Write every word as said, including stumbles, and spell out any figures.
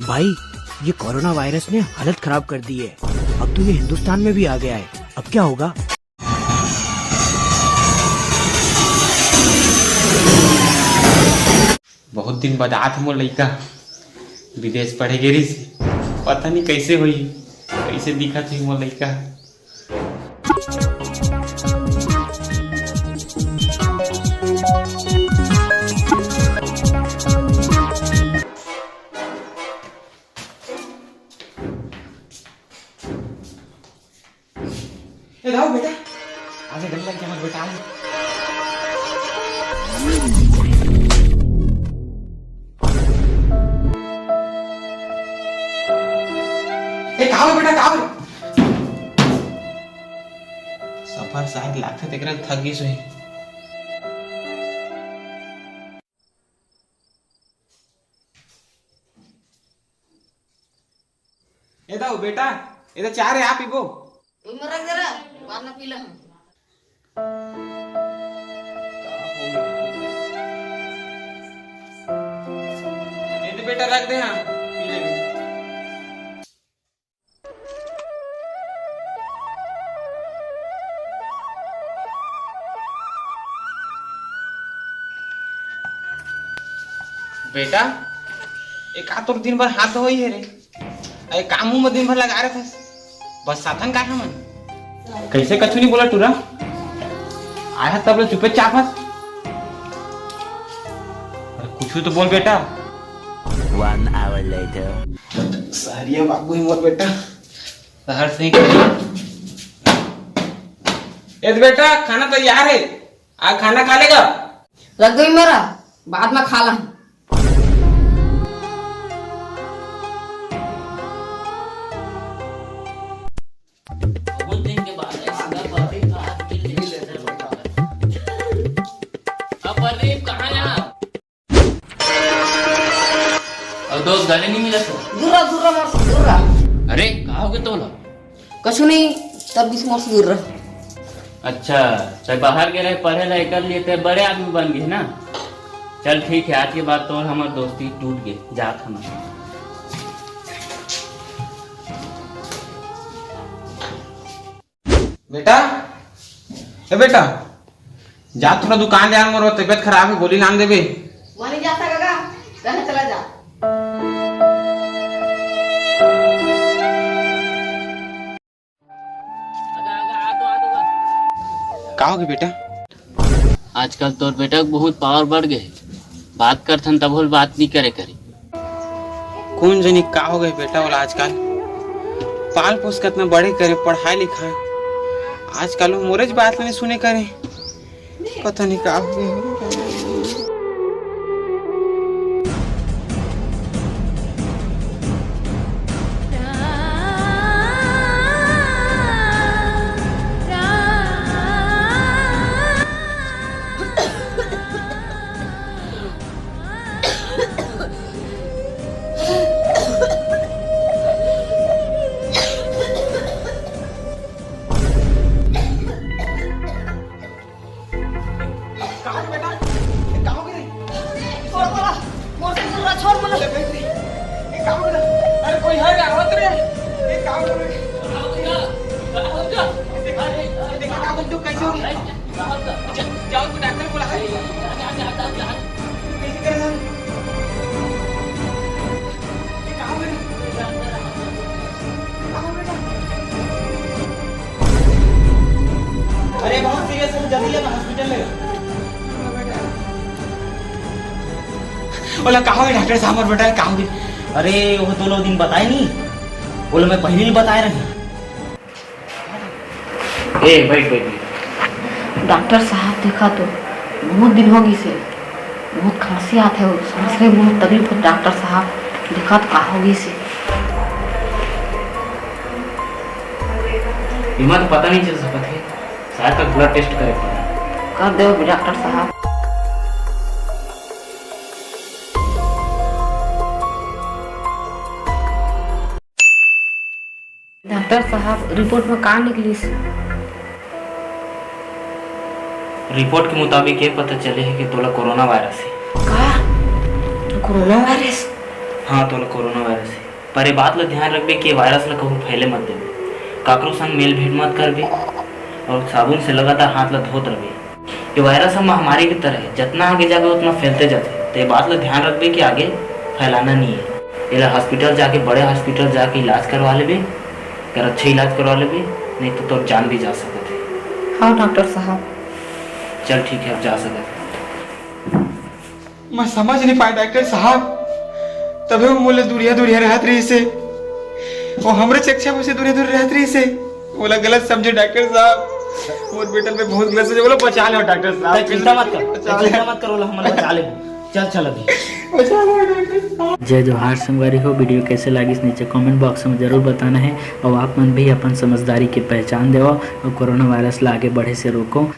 भाई, ये corona virus ने हालत खराब कर दी है। अब तो ये हिंदुस्तान में भी आ गया है। अब क्या होगा? बहुत दिन बाद आत हे मोर लइका, विदेश पढ़े गे रिहिस। पता नहीं कैसे होही, कैसे दिखत हे मोर लइका। ए, दाऊ बेटा, आजा, डर लग गया हमर बेटा, आजा। ए, का हो बेटा, का हो? सफर शायद लागथे, तेकरे ले थक गिस होही। ए दाऊ बेटा, ए दे चाय रे, आ पीबो। ओई में रख दे रे, बाद में पी ले हम। ए दे बेटा, रख दे, हाँ, पी ले। बेटा, ए का तोर दिन भर हाथ धोई हे रे? अरे का मुंह में दिन भर लगा रखस? बस साथन का हमन? कैसे कछु नहीं बोला टूरा? आया तब ले चुपे चाप हस। अरे कुछ तो बोल बेटा। One hour later. सहरिया बाबू ही मोर बेटा। सहर से ही। ए बेटा, खाना तैयार है, आ खाना खा लेगा? रख दो मेरा, बाद में खा ला। बहुत दिन के बाद ऐसा बात है, आज मिल लेते हैं। अब प्रदीप कहाँ है? अउ दोस्त, गले नहीं मिला तो? दूर रह, दूर रह, मोर से दूर रह। अरे, का हो गया तोला? कछु नहीं, तब भी मोर से दूर रह। अच्छा, तै बाहर गे रहे पढ़े ला, एकर लिए तै बड़े आदमी बन गए ना? चल ठीक है, आज के बाद तोर हमर दोस्ती टूट गए, जात हम। बेटा, ए बेटा, जा थोड़ा दुकान ले आ, मोर तबीयत खराब है, गोली लान देबे। वहाँ नहीं जा सकेगा, कहाँ चला जा। का हो गया बेटा? आजकल तोर बेटा के बहुत पावर बढ़ गए, बात करथन तब बात नहीं करे करी। कोन जनी का हो गए बेटा ओला आजकल। पाल पोस के अतना बड़े करे, पढ़ाई लिखाई, आजकल वो मोरेच बात नहीं सुने करे। पता नहीं का हो गए। का हो बेटा? ए, का हो गे? छोड़ मोला, मोर से दूर रह, छोड़ मोला। अरे, बैठ रे। ए, का हो बेटा? अरे, कोई है रे, आवत रे। ए, का हो गे? देखा, देखा, का बोलते हो, कैसे हो गए? जा, जाओ, तो डॉक्टर बुला है। कैसे कर रहे हो? ए, का हो बेटा? का हो बेटा? अरे, बहुत सीरियस है, जल्दी लेना हॉस्पिटल ले। ओला का होगे डॉक्टर साहब, मोर बेटा का होगे? अरे, वो तो लो दिन बताए नहीं, वो लो मैं पहले ही बताए रही। ए, बैठ, बैठ, बैठ। डॉक्टर साहब, देखा तो, बहुत दिन हो गई से। बहुत खांसी आत हे, सांस ले बहुत तकलीफ होत डॉक्टर साहब, देखत का हो गिस हे। एमा तो पता नहीं चल सकत हे, शायद तक ब्लड टेस्ट करे पड़ही। कर देव डॉक्टर साहब। डॉक्टर साहब, रिपोर्ट में का निकलिस? रिपोर्ट के मुताबिक ये पता चले हे कि तोला कोरोना वायरस हे। का? Corona virus? हाँ, तोला कोरोना वायरस हे, पर ये बात ला ध्यान रखबे कि ये वायरस ला कहूँ फैले मत देबे, काकरो संग मेल भेंट मत करबे अउ साबुन से लगातार हाथ ला धोत रहिबे। ये वायरस ह महामारी के तरह हे, जतना आगे जाबे उतना फैलते जाथे। तो ये बात ला ध्यान रखबे कि आगे फैलाना नहीं है। एला हॉस्पिटल जाके, बड़े हॉस्पिटल जाके इलाज करवा लेबे, अगर अच्छा इलाज करवा लेबे, नहीं तो तोर जान भी जा सकत है। हाँ डॉक्टर साहब। चल ठीक है, अब जा सकत है। मैं समझ नहीं पाया डॉक्टर साहब, तबे वो मोले दूरिया दूरिया रहत रहिस हे, वो हमरे चकचा में से दूरिया दूरिया रहत रहिस हे। मोला गलत समझे डॉक्टर साहब, मोर बेटा ल बहुत गलत समझे, मोला बचा ले डॉक्टर साहब। तै चिंता मत कर, बचा तै ले। चिंता मत कर, ओला हमन बचा लेबो। चल, चल अभी। बचा ले डॉक्टर साहब। जय जोहार संगवारी हो, वीडियो कैसे लागिस नीचे कमेंट बॉक्स में जरूर बताना है, और आप मन भी अपन समझदारी के पहचान देवो और कोरोना वायरस ला आगे बढ़े से रोको।